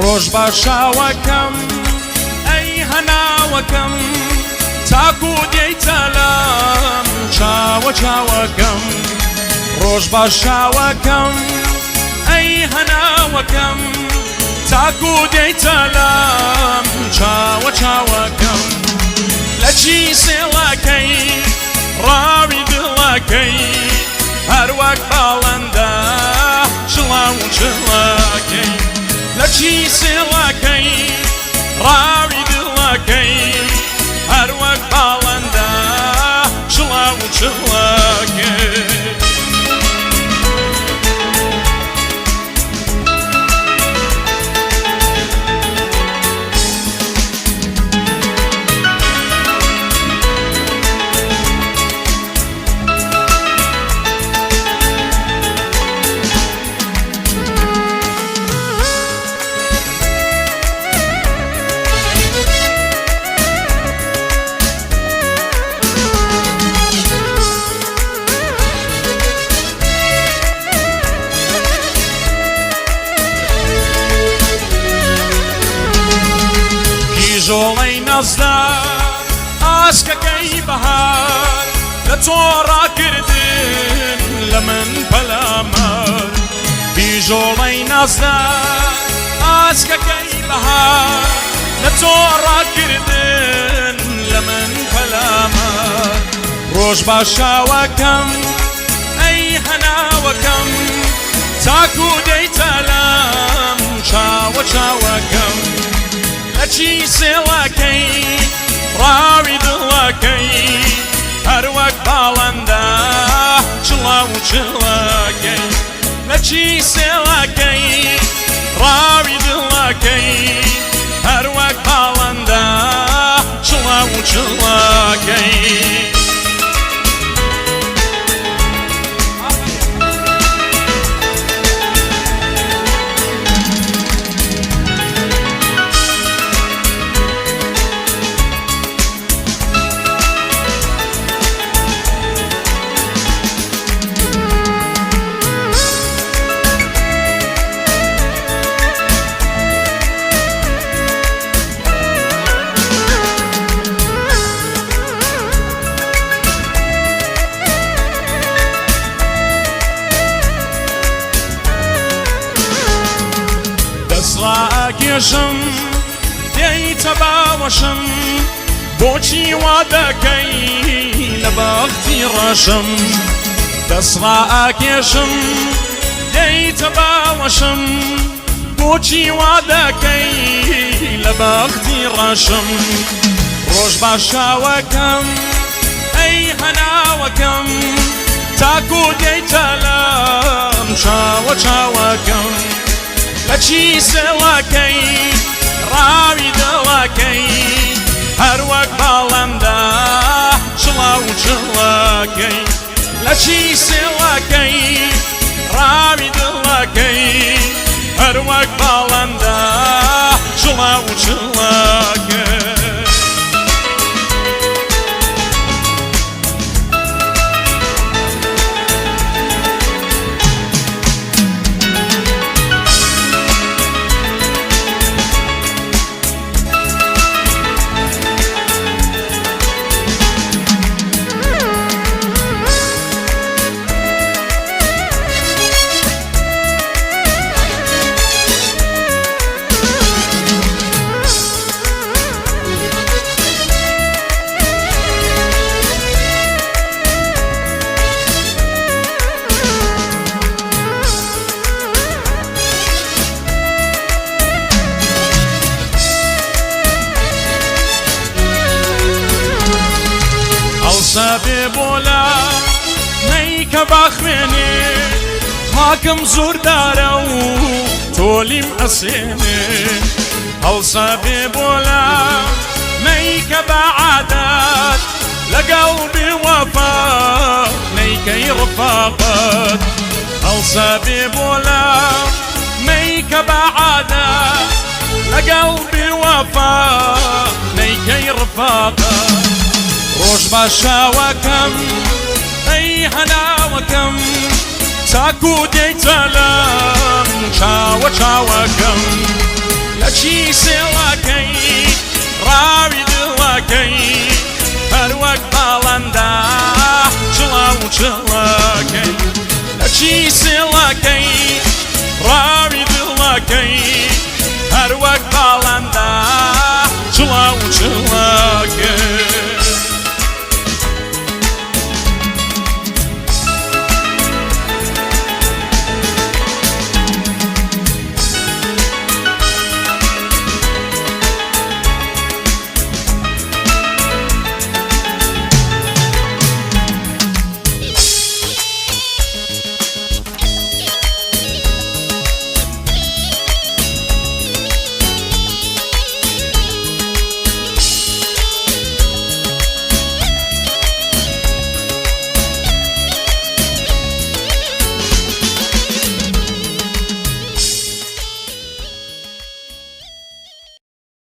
ڕۆژ باشاوەکەم ئەی هەناوەکەم تاکو دێیتە لام چاوە چاوەکەم ڕۆژ باشاوەکەم ئەی هەناوەکەم تاکو دێیتە لام چاوە چاوەکەم لە چی سێڵەکەی ڕاوی دڵەکەی هەروەک باڵندە چڵاو چڵەکەی لە چی سێڵەکەی ڕاوی دڵەکەی هەروەک باڵندە چڵاو چڵەکەی. کیژۆڵەی نازدار ئاسکەکەی بەهار لە تۆ ڕاکردن لە من پەلامار کیژۆڵەی نازدار ئاسکەکەی بەهار لە تۆ ڕاکردن لە من پەلامار ڕۆژ باشاوەکەم ئەی هەناوەکەم تاکو دێیتە لام چاوە چاوەکەم لە چی سێڵەکەی ڕاوی دڵەکەی هەروەک باڵندە چڵاو چڵەکەی لە چی سێڵەکەی ڕاوی دڵەکەی هەروەک باڵندە چڵاو چڵەکەی. دەسڕاکێشم دێیتە باوەشم بۆچی وا دەکەی لە بەختی ڕەشم دەسڕاکێشم دێیتە باوەشم بۆچی وا دەکەی لە بەختی ڕەشم ڕۆژ باشاوەکەم ئەی هەناوەکەم تاکو دێیتە لام چاوە چاوەکەم لە چی سێڵەکەی ڕاوی دڵەکەی هەروەک باڵندە چڵاو چڵەکەی لە چی سێڵەکەی ڕاوی دڵەکەی هەروەک باڵندە چڵاو چڵەکەی. هەڵسە بێ بۆلا نەیکە باخوێنێ خاکم زۆردارە و تۆلیم ئەسێنێ هەڵسە بێ بۆلا نەیکە بە عادات لەگەڵ بێوەفا نەیکەی ڕفاقەت هەڵسە بێ بۆلا مەیکە بە عادات لەگەڵ بێوەفا نەیکەی ڕفاقەت ڕۆژ باشاوەکەم ئەی هەناوەکەم تاکو دێیتە لام چاوە چاوەکەم. لە کیسێڵەکەی ڕاوی دڵەکەی هەروەک باڵندا چڵاو چڵەکەی.